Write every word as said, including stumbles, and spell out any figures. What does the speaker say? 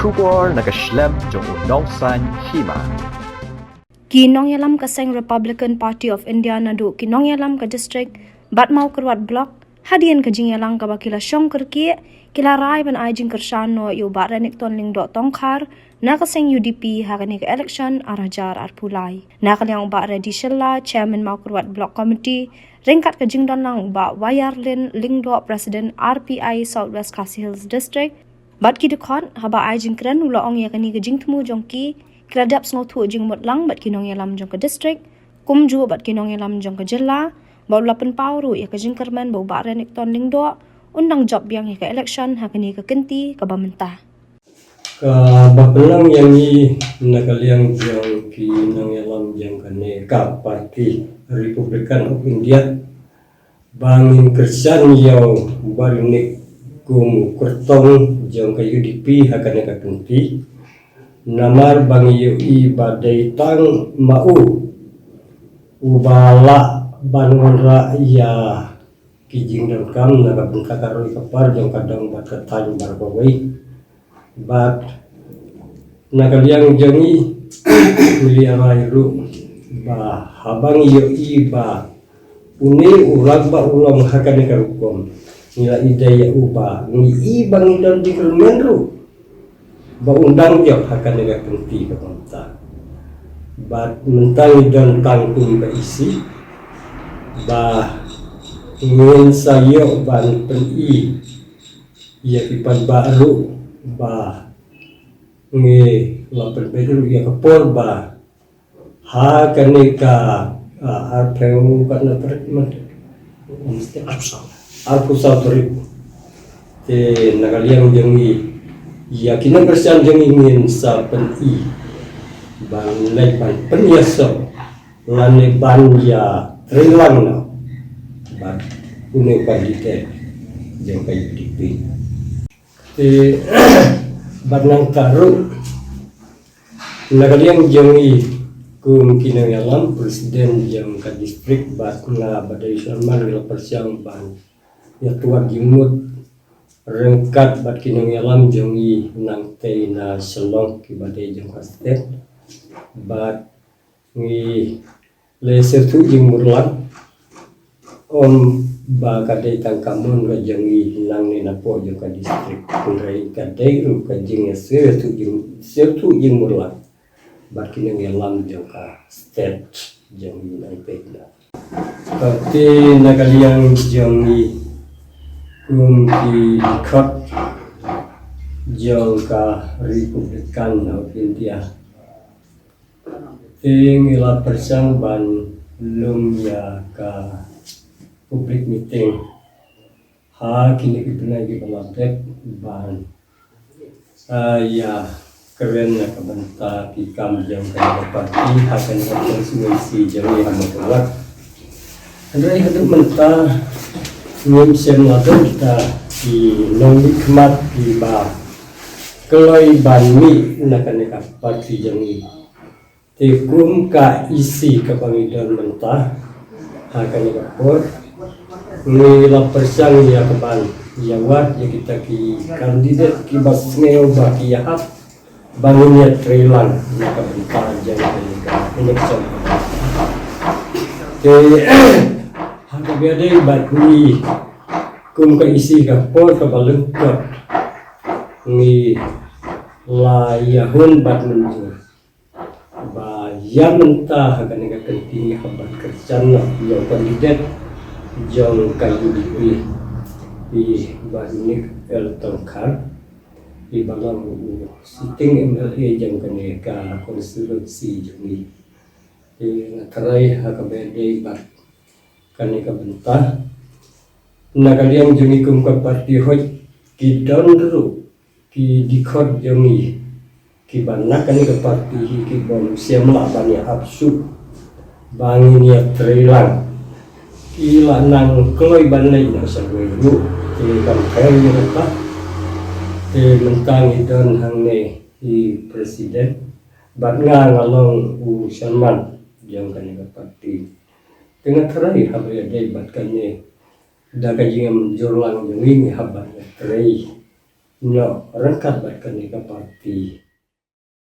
Khubor na ka shlem jong u nongsan hima. Ki nongïalam ka seng Republican Party of India naduh ki nongïalam ka district bad Mawkyrwat Block, hadien ka jingïalang kaba ki la shong kyrkieh, ki la rai ban ai jingkyrshan noh ïa u Bah Renikton Lyngdoh Tongkhar na ka seng U D P ha kane ka election ar hajar arphew lai. Na ka liang u Bah Reddy Shylla, Chairman Mawkyrwat Block Committee, ryngkat ka jingdon lang u Bah Wayarlin Lyngdoh, President R P I South West Khasi Hills District, bad ki dkhot, haba ai jingkren u la ong ïa kane ka jingthmu jong ki, ki la dep sngewthuh jingmut lang bad ki nongïalam jong ka district, kumjuh bad ki nongïalam jong ka jylla, bad u la pynpaw ruh ïa ka jingkyrmen ba u Bah Renikton Lyngdoh un dang jop biang ïa ka election ha kane ka kynti kaba mynta. Kaba pynlong ïa ngi na ka liang jong ki nongïalam jong kane ka party Republican of India, ba ngin kyrshan ïa u Bah Renik kum u kyrtong jong ka U D P ha kane ka kynti. Namar ba ngi ïohi ba dei tang ma u uba lah ban wanrah ïa ki jingdonkam na ka bynta ka roi ka par jong ka dong bad ka thaiñ baroh kawei. Bad na ka liang jong ngi, ngi ïa rai ruh ba haba ngi ïohi ba une u rangbah u long ha kane ka rukom, ngi la ïadei ïa u ba ngi i ba ngi don jingkyrmen ruh ba un dang jop ha kane ka kynti kaba mynta. Bad mynta ngi don tang kum ka E C ba ngin sa ïoh ban pyni ïa ki paidbah ruh ba ngi la pynbeit ruh ïa ka por ba ha kane ka, ah, arphew katno tarik, man? Arphew saw tarik. Te na ka liang jong ngi, ïa ki nongkyrshan jong ngi ngin sa pyni ban leit ban pynïasoh lane ban ïatreilang noh bad une u candidate jong ka U D P. Te bad nangta ruh, na ka liang jong ngi kum ki nongïalam, president jong ka district bad nga ba dei chairman, ngi la pyrshang ban ïa tuat jingmut ryngkat bad ki nongïalam jong ngi nangtei na Shillong kiba dei jong ka state. Bad ngi la sngewthuh jingmut lang, ym ba ka dei tang ka mon ka jong ngi nangne napoh jong ka district, hynrei ka dei ruh ka jingïasngewthuh jing, sngewthuh jingmut lang bad ki nongïalam jong ka state jong ngi nangtei na. Te na ka liang jong ngi kum ki dkhot jong ka Republican of India, te ngi la pyrshang ban lum ïa ka public meeting ha kine ki bnai kiba la dep ban, ah, ïa kren na ka bynta ki kam jong ka party ha kane ka constituency jong ngi ha Mawkyrwat. Hynrei haduh mynta ngim shym la don kita ki nongmihkhmat kiba kloi ban mih na kane ka party jong ngi. Te kum ka E C kaba ngi don mynta ha kane ka por, ngi la pyrshang ïa ka ban ïa wad ïa kita ki candidate kiba sngew ba ki ïahap ba ngin ïatreilang na ka bynta jong kane ka election. Te ha kaba ïadei bad ngi kum ka E C ka por kaba lyngkot, ngi la ïahun bad mynjur ba ïa mynta ha kane ka kynti ngi hap ban kyrshan noh ïa u candidate jong ka U D P, i Bah Renik L Tongkhar, iba long u sitting M L A jong kane ka constituency jong ngi. Te nga tharai ha kaba ïadei bad kane ka bynta, na ka liang jong ngi kum ka party, hooid ki don ruh ki dkhot jong ngi kiba na kane ka party hi kibym shym lah ban ïahap shuh ba ngin ïatreilang. Ki la nang kloi ban leit noh sha kawei ruh, te kam pher ïa kata. Te mynta ngi don hangne i president bad nga, nga long u chairman jong kane ka party. Te nga tharai haba ïadei bad kane, da ka jingim jurlang jong ngi, ngi hap ban ïatrei Noh ryngkat bad kane ka party.